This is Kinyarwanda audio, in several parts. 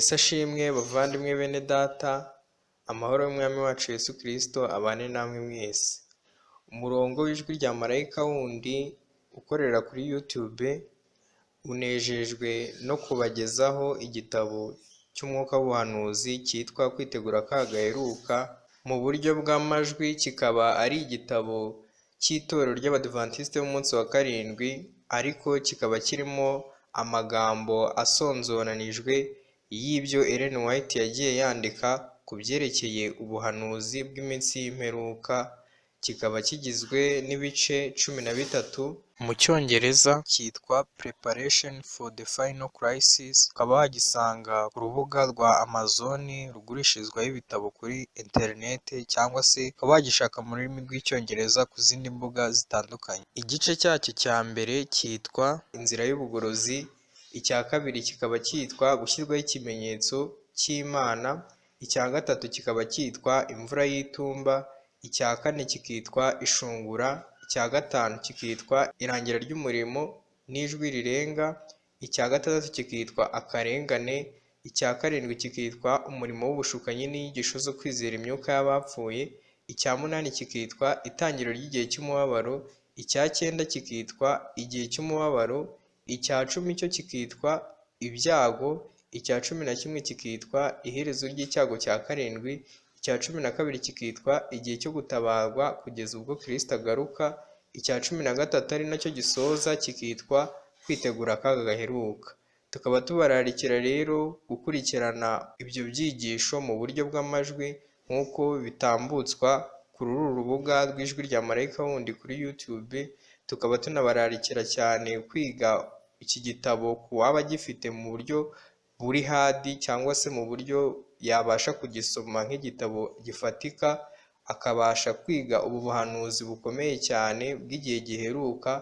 Yesu ashimwe bavandimwe bene data, amahoro y'Umwami wacu Yesu Kristo abane namwe mwese. Umurongo w'ijwi rya marayika wundi ukorera kuri YouTube, unejejwe no kubagezaho igitabo cy'umwuka w'ubuhanuzi cyitwa Kwitegura akaga gaheruka mu buryo bw'amajwi, kikaba ari igitabo cy'itorero ry'Abadiventisite b'umunsi wa karindwi, ariko kikaba kirimo amagambo asonzoranijwe y'ibyo Ellen White yagiye yandika ku byerekeye ubuhanuzi bw'iminsi y'imperuka, kikaba kigizwe n'ibice 13 mu cyongereza cyitwa Preparation for the Final Crisis, ukaba wagisanga ku rubuga rwa Amazon rugurishirizwaho ibitabo kuri interineti, cyangwa se ukaba wagishaka mu rurimi rw'icyongereza ku zindi mbuga zitandukanye. Igice cyacyo cya mbere cyitwa Inzira y'Ubugorozi, icya kabiri kikaba cyitwa Gushyirwaho ikimenyetso cy'Imana, icya gatatu kikaba cyitwa Imvura y'Itumba, icya kane kikitwa Ishungura, icya gatanu kikitwa Irangira ry'umurimo n'ijwi rirenga, icya gatandatu kikitwa Akarengane, icya karindwi kikitwa Umurimo w'ubushukanyi n'inyigisho zo kwizera imyuka y'abapfuye, icya munani kikitwa Itangiriro ry'igihe cy'umubabaro, icya cyenda kikitwa Igihe cy'umubabaro, icya 10 cyo kikitwa Ibyago, icya 11 kikitwa Iherezo ry'icyago cya karindwi, icya 12 kikitwa Igihe cyo gutabarwa kugeza ubwo Kristo agaruka, icya 13 ari nacyo gisoza kikitwa Kwitegura akaga gaheruka. Tukaba tubararikira rero gukurikirana ibyo byigisho mu buryo bw'amajwi nk'uko bitambutswa kuri uru rubuga rw'ijwi rya marayika wundi kuri YouTube, tukaba tunabararikira cyane kwiga iki gitabo ku waba agifite mu buryo buri hadi cyangwa se mu buryo yabasha kugisoma nk'igitabo gifatika, akabasha kwiga ubu buhanuzi bukomeye cyane bw'igihe giheruka,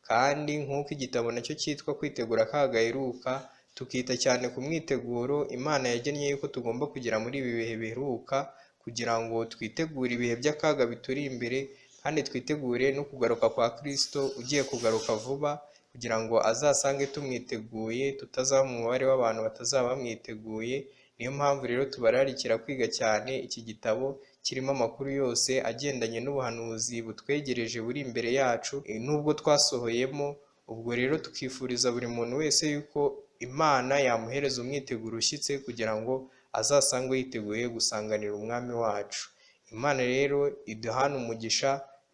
kandi nk'uko igitabo nacyo cyitwa Kwitegura akaga gaheruka, tukita cyane ku mwiteguro Imana yagennye yuko tugomba kugera muri ibi bihe biheruka, kugira ngo twitegure ibihe by'akaga bituri imbere, kandi twitegure no kugaruka kwa Kristo ugiye kugaruka vuba, kugira ngo azasange tumwiteguye, tutazaba mu mubare w'abantu batazaba bamwiteguye. Niyo mpamvu rero tubararikira kwiga cyane iki gitabo kirimo amakuru yose agendanye n'ubuhanuzi butwegereje buri imbere yacu, nubwo twasohoyemo. Ubwo rero tukifuriza buri muntu wese yuko Imana yamuhereza umwiteguro ushyitse kugira ngo azasange yiteguye gusanganira Umwami wacu. Imana rero iduhane umugisha,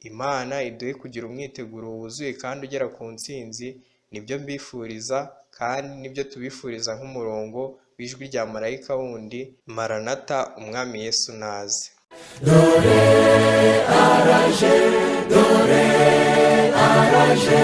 Imana iduhe kugira umwiteguro wuzuye kandi ugera ku ntsinzi, nibyo mbifuriza kandi nibyo tubifuriza nk'umurongo w'ijwi rya marayika wundi. Maranata, Umwami Yesu naze. Dore araje, dore araje.